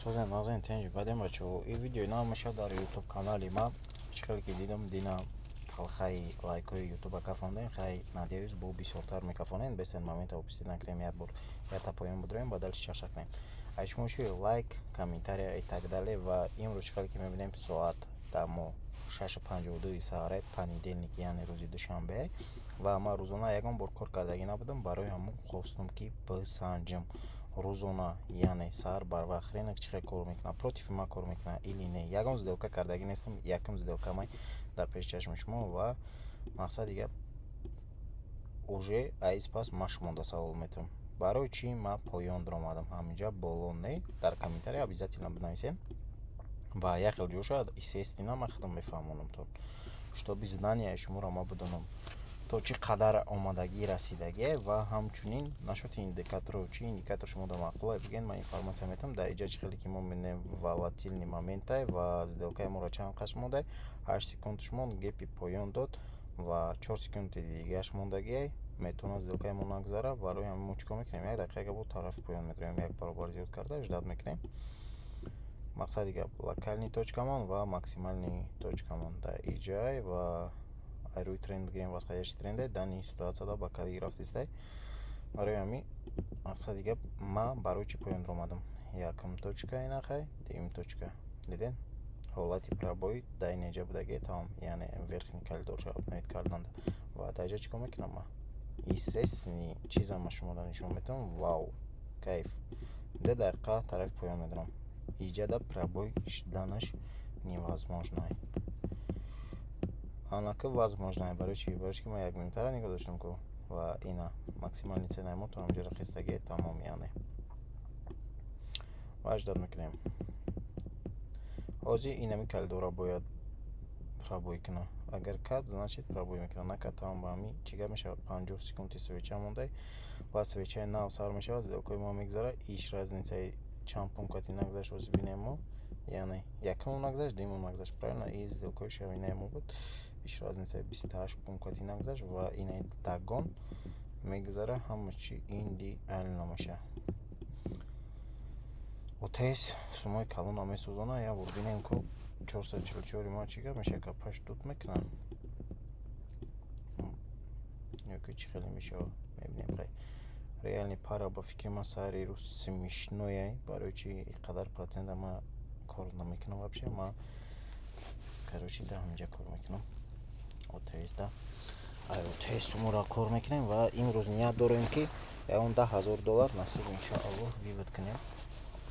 Созен, нағзен, тинҷ бадем, бачаҳо. Ин видеои нав мешавад дар ютуб канали ман. Чӣ хеле ки дидам, дина талхаи лайкҳои ютуба кафондем. Хай, надеюсь, бо бисёртар мекафонем. Бесен момента упустить накунем, як бор якта поён будроем, ба дальше чарша кунем. А шумо чӣ, лайк, комментария и так далее. Ва имрӯз, чӣ хеле ки мебинем, соат дамо 6:52 саҳаре, понедельник, яъне рӯзи душанбе, ва ман рӯзона ягон бор кор кардагӣ набудам. Барои ҳамон хостам, ки бисанҷам рӯзона, яъне саҳар барвақт рынок чӣ хел кор мекунад, против ман кор мекунад или не. Ягон сделка кардагӣ нестам, якум сделкамай дар пеши чашми шумо. Ва мақсади гап, уже аиз пас ман шумода савол метавам: барои чӣ ман поён даромадам, ҳаминҷа боло не? Дар комментария обязательно бинависед ва як хел ҷо шояд, естественно, ман худам мефаҳмонамтон, чтобы знанияи шуморо ман бидонам, то чӣ қадар омадагӣ расидагие. Ва ҳамчунин насчёти индикаторо, чӣ индикатор шумода маъқулае, бигӯед, ман информатсия метавам. Дар иҷа чӣ хеле ки мо мебинем, волатильный моментай ва сделкаи моро чанд қаш мондай? 8 секундаш монд, гепи поён дод ва 4 секунди дигааш мондагиай, метавонад сделкаи мо нагзара. Барои ҳамин мо чӣ кор мекунем? Як дақиқа бо тарафи поён медроем, як баробар зиёд карда ждать мекунем. Мақсади гап, локальный точкамон ва максимальный точкамон дар иҷай ва ай рӯи тренд бигирем, восходящий тренде данный ситуатсияда ба кави рафтистай. Барои ҳамин, мақсади гап, ман барои чӣ поён омадам? Якум точка инахай, дуюм точка, дидем, ҳолати пробой дар ин эҷа будагӣ, тамом, яъне верхний коридорша обновить карданда. Ва дар иҷа чӣ кор мекунам ман? Естественный чизам ман шуморо нишон метавам. Вау, кайф! 2 дақиқа тарафи поён медорам, иҷада пробой шуданаш невозможно. Анака возможно. Барои чӣ? Барои чӣ ки ман як минутаро нигоҳ доштам ку. Ва ина максимальный ценаи мо то ҳамҷоро хистагӣ, тамом, яъне ва ждать мекунем. Ҳозир инами коридорро бояд пробой кунад. Агар кард, значит, пробой мекунад, накард, тамом. Ба ҳамин чӣ гап мешавад? 50 секунди свеча мондай ва свечаи нав сар мешавад, сделкаи мо мегзарад. Иш разницаи чанд пунктати нагзашт, ҳозир бинем мо. Яъне якумам нагзашт, дуюмам нагзашт, правильно? И сделкаи шавинаи мо буд, иш разницаи 28 пунктати нагзашт ва инаи дагон мегзара, ҳама чи идеально мешавад. ОТС суммаи калона месӯзонад. Як бор бинем ку, 444 ма чӣ гап мешавад, гапаш дуд мекунад ё ки чӣ хеле мешавад, мебинем. Хай, реальный пара, ба фикри ман, сари рӯз смешное. Барои чи ин қадар процента ман кор намекунам вообще? Ман, короче, да ҳаминҷа кор мекунам, ОТС да, ай ОТС суммаро кор мекунем. Ва имрӯз ният дорем, ки ягон 10 000 доллар насиб, иншоаллоҳ, вывод кунем.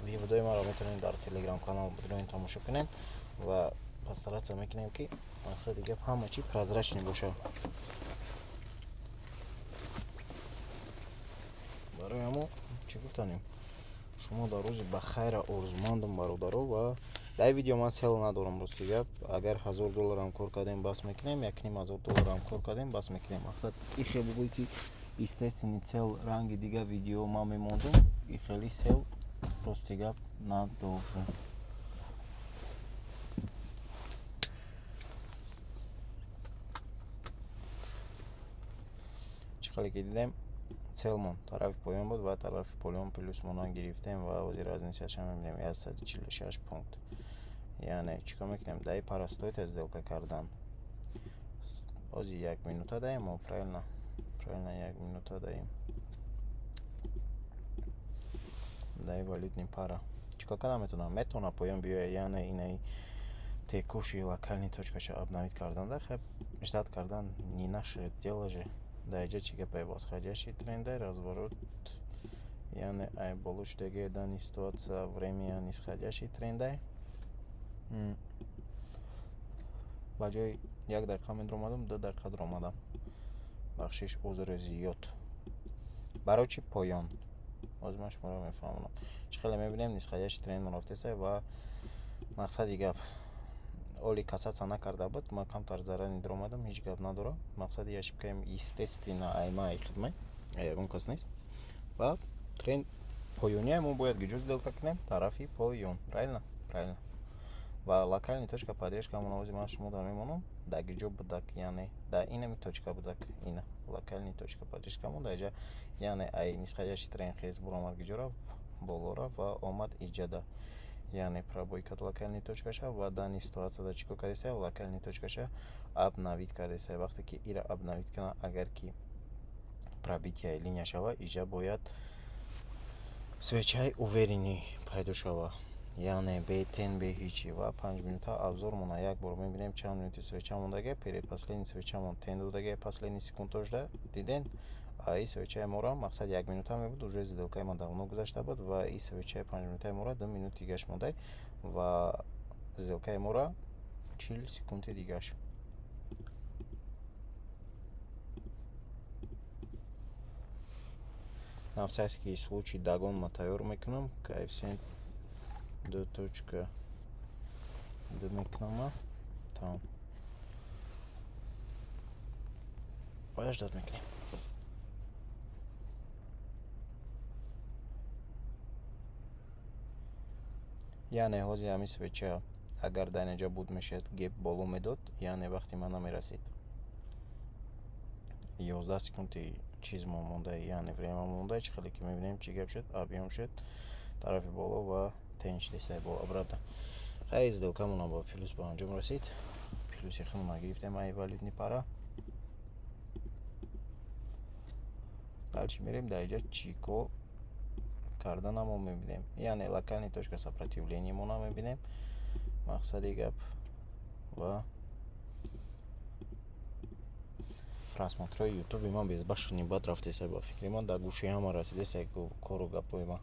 Выводҳои маро метавонед дар телеграм канал бидроед, тамошо кунед. Ва постараться мекунем, ки, мақсади гап, ҳама чи прозрачный бошад. Барои ҳамо чӣ гуфтанем, шумо дар рӯзи ба хайра орзумандам, бародаро. Ва дар ин видео ман цель надорам, рости гап. Агар 1000 долларам кор кардем, бас мекунем, 1500 долларам кор кардем, бас мекунем. Мақсад ихе бугӯй, ки естественный цель ранги дига видео ман мемондум, и хеле цель, рости гап, надорам. Чӣ хеле ки дидем, целмон тарафи поён буд ва тарафи поён плюсмона гирифтем. Ва ҳозир разницаша мебинем, 146 пункт. Яъне чӣ кор мекунем? Дар ин пара стоит сделка кардан. Ҳозир як минута даем мо, правильно? Правильно, як минута даем. Дар ин валютный пара чӣ кор кардан метавонам? Метавонад поён биёяд, яъне инаи текущий локальный точкаша обновить кардан. Хеб, ждать кардан не наше дело же. Дар инҷа чӣ гапе? Восходящий тренде, разворот, яъне ай боло шудагии данный ситуация, время нисходящий тренде. Ба ҷои як дақиқа медаромадам, 2 дақиқа даромадам. Бахшиш, узри зиёд. Барои чӣ поён? Ҳозир ман шуморо мефаҳмонам. Чӣ хеле мебинем, нисходящий тренд рафтеса. Ва мақсади гап, оли касаться накарда буд, ман камтар заранее даромадам, ҳеҷ гап надорам. Мақсади ошибкаем, естественно, ай ма, ай хидмат, ягон кас нест. Ва тренд поёния, мо бояд гиҷо сделка кунем? Тарафи поён, правильно? Правильно. Ва локальный точка поддержка мон, ман шумо дар мемонам, дар гиҷо будак? Яъне дар инами точка будак, ина локальный точка поддержка мон дар иҷа. Яъне ай нисходящий тренд хез буромад, гиҷо рафт? Боло рафт ва омад иҷада. Яъне пробой кард локальный точкаша ва данный ситуацияда чӣ кор кардеса? Локальный точкаша обновить кардеса. Вақте ки ира обновить кунад, агар ки пробитияи линия шава, иҷа бояд свечаи уверенный пайдо шава, яъне бе тень, бе ҳичи. Ва 5 минута обзормона як бор мебинем, чанд минути свеча мондага. Предпоследний свечамон тень додага, последний секундтошда диден. И свечаи моро, мақсад, як минута мебуд, уже сделкаи ман давно гузашта буд. Ва и свечаи 5 минутаи моро 2 минут дигаш мондай ва сделкаи моро 40 секунди дигаш. На всякий случай догон ма тайёр мекунам, коэффициент 2.2 мекунама, тамом. Бояд ждать мекунем. Яъне ҳозир ҳамин свеча агар дар инҷа буд мешавад, гэп боло медод, яъне вақти ман намерасид. 11 секунди чиз мо монда, яъне время монда. Чӣ хеле ки мебинем, чӣ гап шуд? Объём шуд тарафи боло ва тень шидестай боло обратно. Хай, сделкамона ба плюс ба анҷом расид. Плюси худмона гирифтем ай валютный пара. Дальше мерем, дар инҷа чӣ кор карданамо мебинем, яъне локальный точка сопротивлениямона мебинем, мақсади гап. Ва просмотрҳои ютуби ман безбашани бад рафтеса. Ба фикри ман, дар гӯши ҳама расидеса кору гапҳои ман.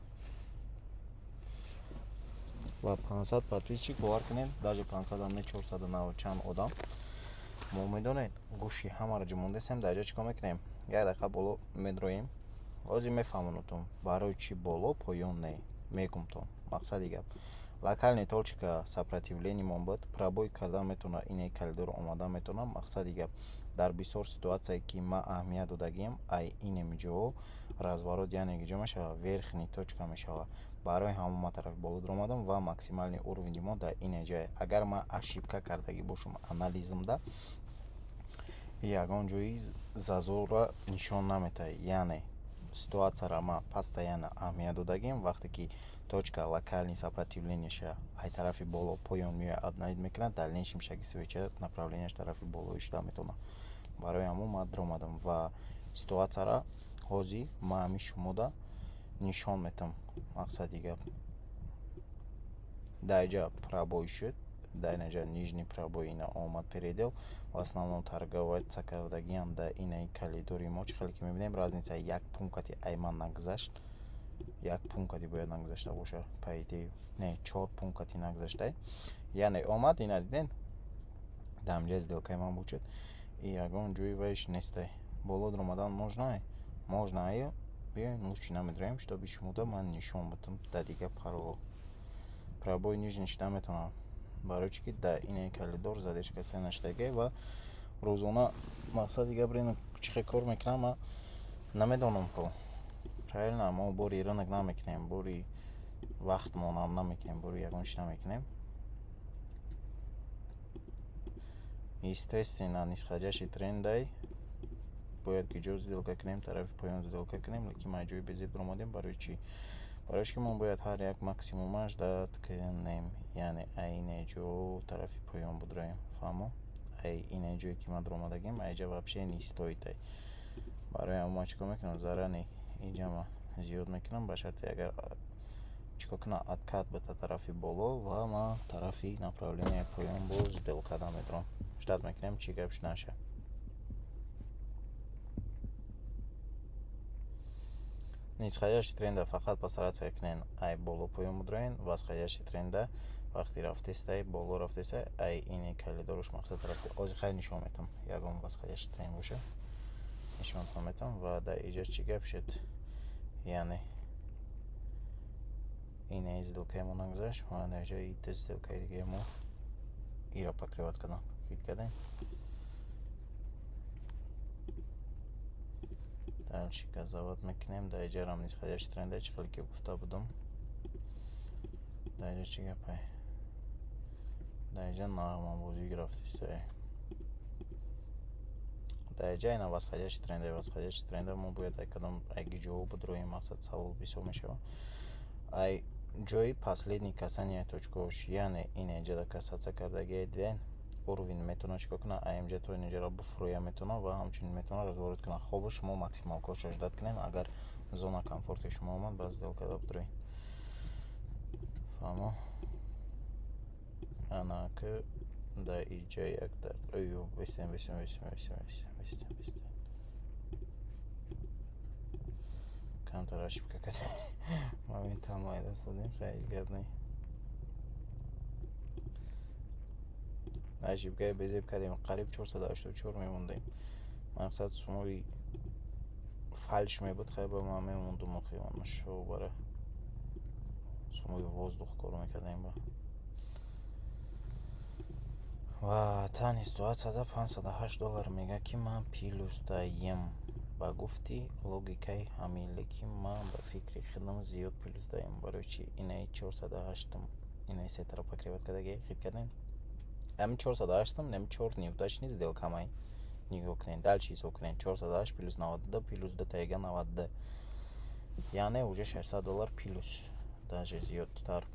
Ва 500 подписчик, бовар кунед, даже 500-ам не, чорсаду наву чанд одам мо, медонед, гӯши ҳамаро ҷумондесем. Дар ҷо чӣ кор мекунем? Як дақиқа боло медроем. Ҳозир мефаҳмонатон, барои чӣ боло, поён не мегумтон. Мақсади гап, локальный точка сопротивлениямон буд, пробой кардан метавонад, ине коридор омадан метавонад. Мақсади гап, дар бисёр ситуатсие ки ман аҳамият додагиам, ай инем ҷо разворот, яъне ҷо мешавад, верхний точка мешавад. Барои ҳамон ман тарафи боло дуромадам ва максимальный уровени мо дар ине ҷое. Агар ман ошибка кардагӣ бошам анализмда, ягон ҷои зазорро нишон наметаҳад. Яъне ситуатсияро ман постоянно аҳамият додагиам: вақте ки точка локальный сопротивленияша ай тарафи боло поён меояд, обновить мекунад, дальнейшем шаги свеча направленияш тарафи болои шуда метавонад. Барои ҳамон ман дуромадам ва ситуатсияро ҳозир ман ҳамин шумода нишон метавам. Мақсади гап, дар инҷа пробой шуд, дар инҷа нижний пробой ина омад, передел. В основном торговаться кардагиам дар инаи коридори мо. Чӣ хеле ки мебинем, разница як пункти ай ман нагузашт. Як пункти бояд нагузашта боша, по идее. Не, чор пункти нагузашта. Яъне омад, ина диден, дар ҳамҷои сделкаи ман буд шуд и ягон ҷои вайш нестай. Боло дуромадан можно, можно, аю биёем, лучше намедроем, чтобы шумода ман нишон бидам. Дар дигар паро пробой нижний шуда метавонам, барои чӣ ки дар инаи коридор задержка цена шудагӣ. Ва рӯзона, мақсади гап, рынок чӣ хел кор мекунам, ман намедонам ко. Правильно, мо бори рынок намекунем, бори вақтмонам намекунем, бори ягон чиз намекунем. Естественно, нисходящий трендай бояд ки ҷо сделка кунем, тарафи поён сделка кунем, лекин ма ҷои безеб дуромадем. Барои чӣ? Барои чӣ ки мо бояд ҳар як максимумаш дад кунем, яъне айне ҷо тарафи поён будроем. Фаҳмо? Ай ине ҷое ки ман дуромадагим, айҷа вообще не стоит. Ай барои ҳамон ман чӣ кор мекунам? Зарари инҷама зиёд мекунам, ба шарте агар чӣ кор кунам, откат бита тарафи боло ва ман тарафи направление поён боз сделка метавонам. Ждать мекунем, чӣ гап наша. Нисходящий тренда фақат постараться кунен ай боло поён будроен. Восходящий тренда вақте рафтестай, боло рафтестай, ай ини коридоруш, мақсад, тарафи ози. Хайр, нишон метам, ягон восходящий тренд боша, нишонтон метам. Ва дар иҷа чӣ гап шуд? Яъне инаи сделкаи мо нагузашт ва дар ҷои ду сделкаи дигаи мо ира покрывать кардам, хит кардем. Дальше газовать мекунем. Дар иҷарам нисходящий тренда, чӣ хеле ки гуфта будам. Дар иҷа чӣ гапай? Дар иҷа нағмабозӣ рафтистай. Дар иҷа ина восходящий тренда. Восходящий тренда мо бояд ай кадом, ай ҷо будроем? Мақсад, савол бисёр мешавад. Ай Ҷои последний касания точкаош, яъне ин инҷада касаться кардагия, диден, уровень метавонад чикор кунад? Аинҷа то инҷаро буфурӯя метавонад ва ҳамчунин метавонад разворот кунад. Хобо шумо максималкаошро ждать кунед. Агар зона комфорти шумо омад, ба сделкада бидроед. Фаҳмо? Ана ки дар иҷа як бестем, бестем, бестем, бестем, бестем, бестем, бестем, камтар ошибка кардем, моментально даст додем. Хай, ҳеҷ гап не, ошибкаи безеб кардем, қариб 484 мемондем. Мақсад сумои фальш мебуд. Хай, ба ман мемондум. Охи бара сумои воздух кор мекардем ба ва тани ситуатсияда 508 доллар мега, ки ман плюс даем ба гуфти логикаи ҳамин. Лекин ман ба фикри худам зиёд плюс даем. Барои чи? Инаи 408-м, инаи сетаро покрывать кардаги, хит кардем. Ҳамин 408-м, нами чор неудачный сделкамай. Нигоҳ кунед, дальше ҳисоб кунед: 408 плюс 92 плюс ду таига 92, яъне уже 600 доллар плюс, даже зиёдтар.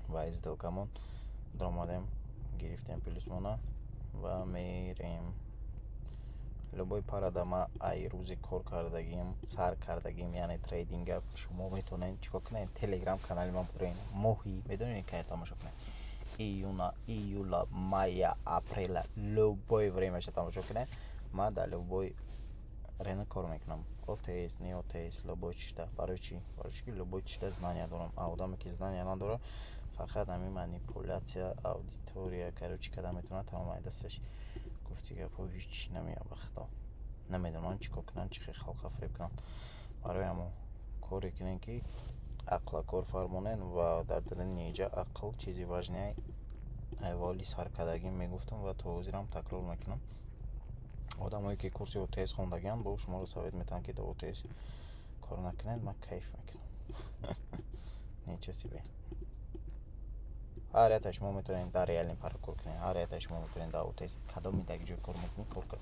Ва сделкамон даромадем, гирифтем плюсмона ва мерем. Любой парада ма ай рӯзи кор кардагим сар кардагим, яъне трейдинга, шумо метавонед чикор кунед? Телеграм канали ман бидроед, моҳи медонед кай тамошо кунед? Июна, июла, мая, апреля, любое времяша тамошо кунед. Ман дар любой рынок кор мекунам: ОТС, не ОТС, любой чита. Барои чӣ? Барои чӣ ки любой чита знания дорам. А одаме ки знания надорад, фақат ҳамин манипуляция аудитория, короче, карда метавонад, тамом, ай дасташ гуфти гапҳо ҳеҷ намеяд. Ба худо, намедонанд чӣ кор кунанд, чӣ хел халқа фиреб кунанд. Барои ҳамон коре кунем, ки ақла кор фармонед. Ва дар даруни иҷа ақл чизи важный. Аввали саркардагӣ мегуфтам ва то ҳозирам такрор мекунам: одамое ки курси ОТС хондагианд, бо шуморо совет метавонанд, ки дар ОТС кор накунед. Ман кайф мекунам, ничего себе. Ҳар якта шумо метавонед дар реальный пара кор кунед, ҳар якта шумо метавонед дар ОТС. Кадоми дар ҷой кор мекунӣ, кор кун.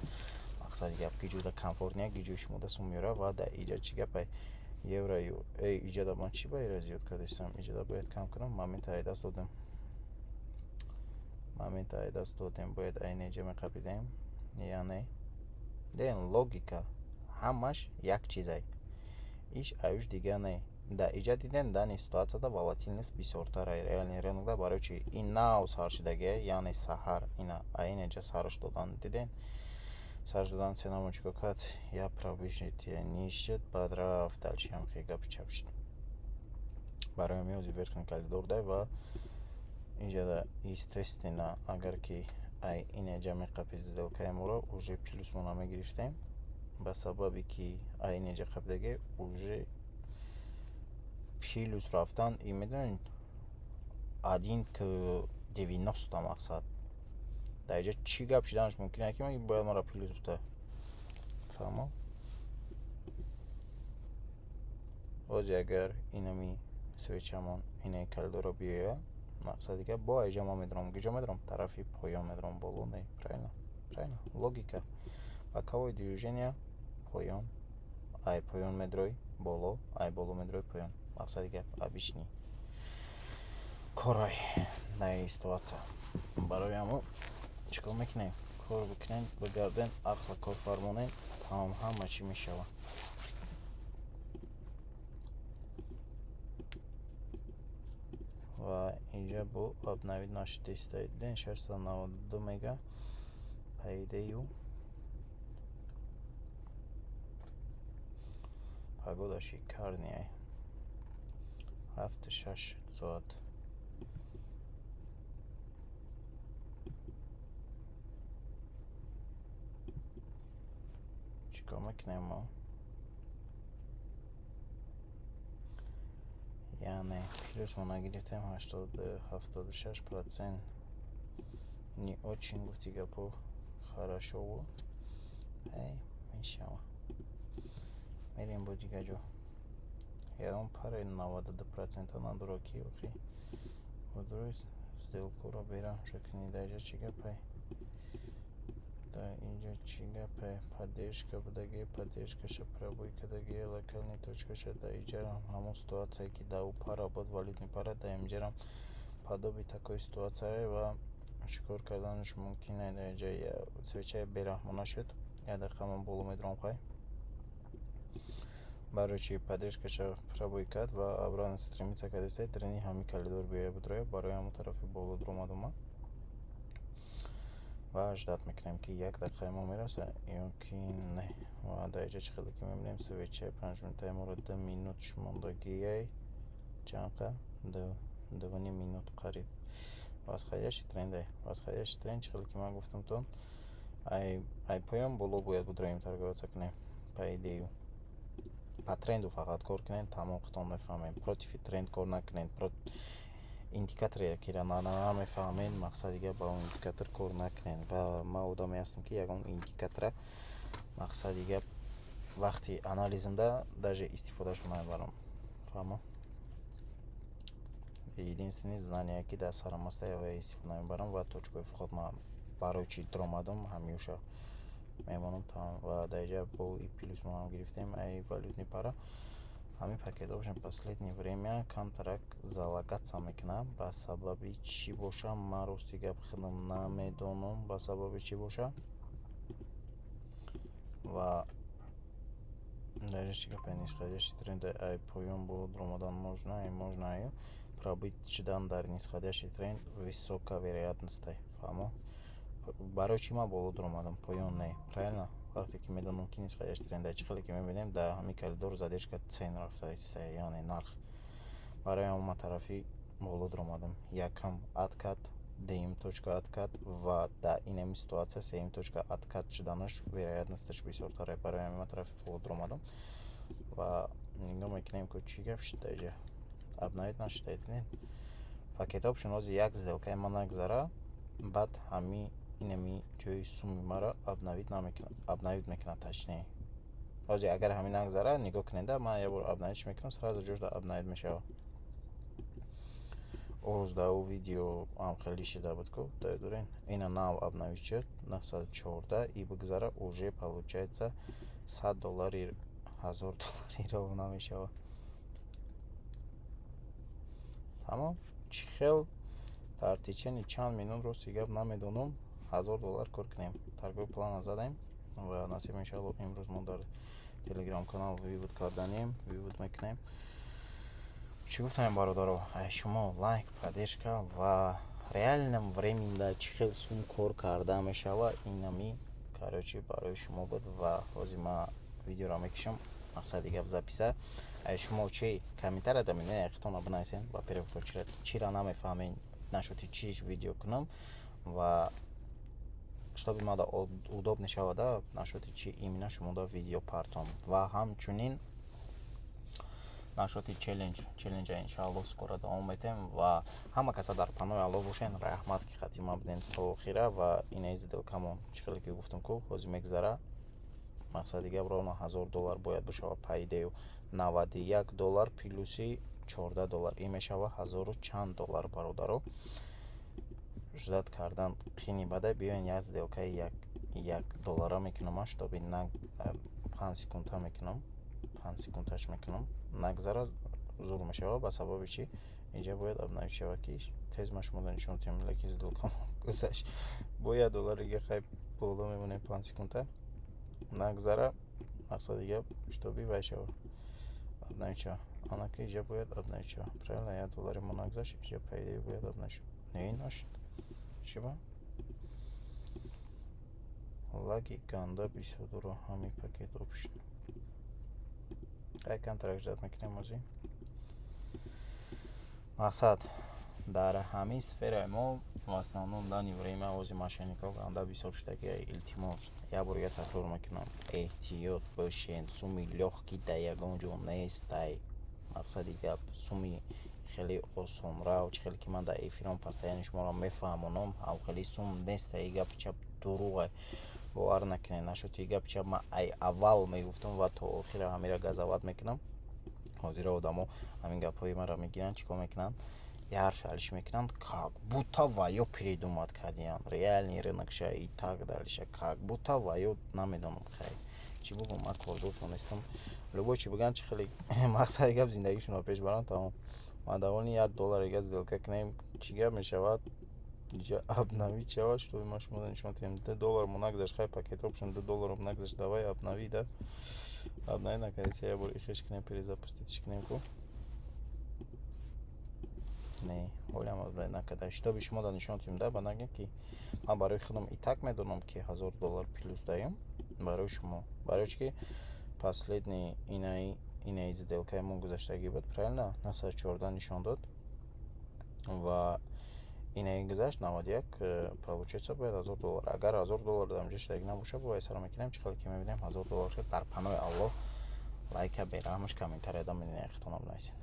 Мақсади гап, ки ҷода комфортния, ки ҷои шумо дастон меёрад. Ва дар иҷа чӣ гапай? Евро эй, иҷада ман чӣ ба ира зиёд кардастам? Иҷада бояд кам кунам. Момента ай даст додем, момента ай даст додем. Бояд айна иҷа меқапидем. Яъне ден логика ҳамаш як чизай, иш аюш дига не. Дар иҷа дидем, дани ситуатсияда волатильность бисёртарай реальный рынокда. Барои чи? Ин нав сар шудагия, яъне саҳар ина айн иҷа сарш додан, дидем, сарш додан. Ценамон чӣ кор кард? Я пробитие низ шуд, баъд рафт дальше, ҳам гапи чап шуд. Барои ҳамин ҳозир верхний коридор дай. Ва иҷада, естественно, агар ки ай ин иҷа меқапид сделкаи моро, уже плюсмона мегирифтем. Ба сабабе ки ай ин иҷа қапидаги, уже плюс рафтан и медонед, 1 к 90. Мақсад, дар иҷа чӣ гап шиданаш мумкин ки бояд маро плюс бута? Фаҳмо? Ҳозир агар инами свечамон инаи коридорро биёяд, мақсади гап, бо аиҷа ман медонам куҷо медорам, тарафи поён медорам, боло не. Правильно, правильно, логика боковое движение: поён, ай поён медрои боло, ай боло медрои поён. Мақсади гап, обычный корай дар ин ситуатсия. Барои ҳамо чӣ кор мекунем? Кор бикунем, бигардем, ақла кор фармонем, тамом, ҳама чӣ мешавад. Ва инҷа бо обновить нашудиста, дидем, 692 мега по идею. Погода шикарная, 7-6 соат. Чӣ кор мекунем мо? Яъне плюс мо нагирифтем, 76%, не очень, гуфти гапҳо, хорошо. Ай мешава, мерем бо дигар ҷо. Ягон параи 92 процента надорад, ки охи бодурои сделкаро бераҳм кунӣ. Дар ҷа чӣ гапай? Дар инҷа чӣ гапе? Поддержка будагӣ, поддержкаша пробой кардагӣ, локальный точкаша. Дар инҷарам ҳамон ситуация, ки дар ӯ пара буд, валютный пара, дар инҷарам подобие такой ситуация ва чӣ кор карданаш мумкин не. Дар инҷа свечаи бераҳмона шуд. Як дақиқа ман боло медурам. Хай, барои чи поддержкаша пробой кард ва обратно стремиться кардааст трени ҳамин коридор биёя будроя. Барои ҳамон тарафи боло дуромадум ман ва ждать мекунем, ки як дақиқаи мо мераса ё ки не. Ва дар инҷа чӣ хеле ки мебинем, свечаи 5 минутаи моро 2 минут мондагиай, чанд? 2,5 минут қариб. Восходящий тренде, восходящий тренд. Чӣ хеле ки ман гуфтамтон, ай поён боло бояд будроем, торговаться кунем. По идее, по тренду фақат кор кунем, тамом, худтон мефаҳмем. Против тренд кор накунем. Индикаторе ки намефаҳмед, мақсади гап, ба он индикатор кор накунед. Ва ман одаме ҳастам, ки ягон индикатора, мақсади гап, вақти анализмда даже истифодаашро намебарам, фаҳмо? Единственный знание, ки дар сарам аста, ва истифода мебарам ва точкаи вход ман барои чӣ дуромадам, ҳамиюша мемонам, тамом. Ва дар инҷа бо и плюс мо ҳам гирифтем ай валютный пара. Ҳамин пакетҳо бошанд, последнее время камтарак залагаться мекунад. Ба сабаби чӣ боша, ман, рости гап, худам намедонам, ба сабаби чӣ боша. Ва дар инҷа чӣ гапе? Нисходящий тренд, ай поён боло дуромадан можно, можно пробить шудан дар нисходящий тренд высока вероятность, фаҳмо? Барои чӣ ман боло дуромадам, поён не? Правильно, вақте ки медонам, ки нисходящий тренд. Чӣ хеле ки мебинем, дар ҳамин коридор задержка цен рафта, яъне нарх. Барои ҳамон ман тарафи боло дуромадам. Якум откат, дуюм точка откат ва дар инами ситуация сеюм точка откат шуданаш вероятносташ бисёртар. Барои ҳамин ман тарафи боло дуромадам ва нигоҳ мекунем, ки чӣ гап шуд. Дар инҷа обновить нашуда, дидед? Пакет опшн ҳозир як сделкаи ман нагзара, баъд ҳами инами ҷои суми маро обновить намекунад, обновить мекунад точнее. Ҳозир агар ҳамин нагзара, нигоҳ кунед, ман як бор обновитьш мекунам, сразу ҷошда обновить мешавад. Орӯз дар ӯ видео ҳам хеле шида буд ку, дорен, ина нав обновить шуд, 914 и бигзара, уже получается 100 доллари 1000 доллари ровно мешавад. Тамом. Чӣ хел дар течение чанд минут, рости гап, намедонам, 1000 доллар кор кунем. Торговый плана задем ва насиб, иншалло, имрӯз мо дар телеграм-канал вывод карданем, вывод мекунем. Чӣ гуфтаем, бародаро? Ай шумо лайк, поддержка ва реальном времени чӣ хел сум кор карда мешава, инами, короче, барои шумо буд. Ва ҳозир ман видеоро мекушам, мақсади гап, записа. Ай шумо чи комментария да мене яхтона бинависен. Во-первых, чира намефаҳмед, нашуд чи видео кунам ва чтобы мада удобно шавада, нашуди чи именно шумода видео партом. Ва ҳамчунин нашоти челлендж, челленджа иншаалло скоро давом метем. Ва ҳама каса дар паноҳи Аллоҳ бошен. Раҳмат, ки қати ман буден то охира. Ва инаи сделкамон, чӣ хеле ки гуфтам ку, ҳозир мегзара, мақсади гап, ровно 1000 доллар бояд бишава. По идее, 91 доллар плюси 14 доллар, ин мешава ҳазору чанд доллар. Бародаро, ждать кардан қини бада. Биёен, як сделкаи як доллара мекунам, чтобы на 5 секунда мекунам, 5 секундаш мекунам, нагзара, зур мешава. Ба сабаби чӣ? Инҷа бояд обновить шава, ки тез ма шуморо нишон диҳам, лекин сделкамо гузашт. Бо 1 долларига хай боло мемонем, 5 секунда нагзара, мақсади гап, чтобы вай шава, обновить шава. Анаки инҷа бояд обновить шава, правильно? 1 доллари мо нагзашт, инҷа по идее бояд обновить шава. Не нашуд. Чиба лаги ганда бисёр дора ҳамин пакет опшн? Хай, камтарак ждать мекунем озӣ. Мақсад, дар ҳамин сфераи мо в основном данный время ози мошенникҳо ганда бисёр шудагӣ. Илтимос, як бор дига такрор мекунам, эҳтиёт бошед. Суми лёгкий дар ягон ҷо нестай. Мақсади гап, суми хеле осонрав, чӣ хеле ки ман дар эфирам постоянно шуморо мефаҳмонам, ҳам хеле сум нестай. И гапи чап дурӯғе, бовар накунед. Нашуд, и гапи чап ман ай аввал мегуфтам ва то охира ҳамира газават мекунам. Ҳозира одамо ҳамин гапҳои маро мегиранд, чӣ кор мекунанд? Ярша алиш мекунанд, как будто ва ё придумать кардиянд реальный рынок ша и так дальше, как будто ва ё намедонам. Хай, чӣ бугум, ман кордоршон нестам. Любой чӣ бигӯянд, чӣ хеле мақсади гап, зиндагишонро пеш баранд, тамом. Ман довольный. 1 доллар ига сделка кунем, чӣ гап мешавад? Иҷа обновить шавад, чтобы ма шумо нишон диҳем. 2 доллар мо нагузашт. Хай, пакет опшн 2 долларом нагузашт. Давай обнови да, обнови накардеса. Як бор ихеш кунем, перезапустить ш кунем ку. Не, ҳолиам обновить накарда, чтобы шумо да нишон диҳем да. Ба нагем, ки ман барои худам и так медонам, ки 1000 доллар плюс даем барои шумо. Барои чӣ ки последний инаи сделка и мо гузаштагӣ буд, правильно, 914 нишон дод ва инаи гузашт 91. Получается, бояд 1000 доллар. Агар 1000 доллар дар инҷа шудагӣ набошад, бояд сара мекунем. Чӣ хеле ки мебинем, 1000 доллар шуд. Дар паноҳи Аллоҳ. Лайка бераҳмаш, комментария да менияхтона бинависед.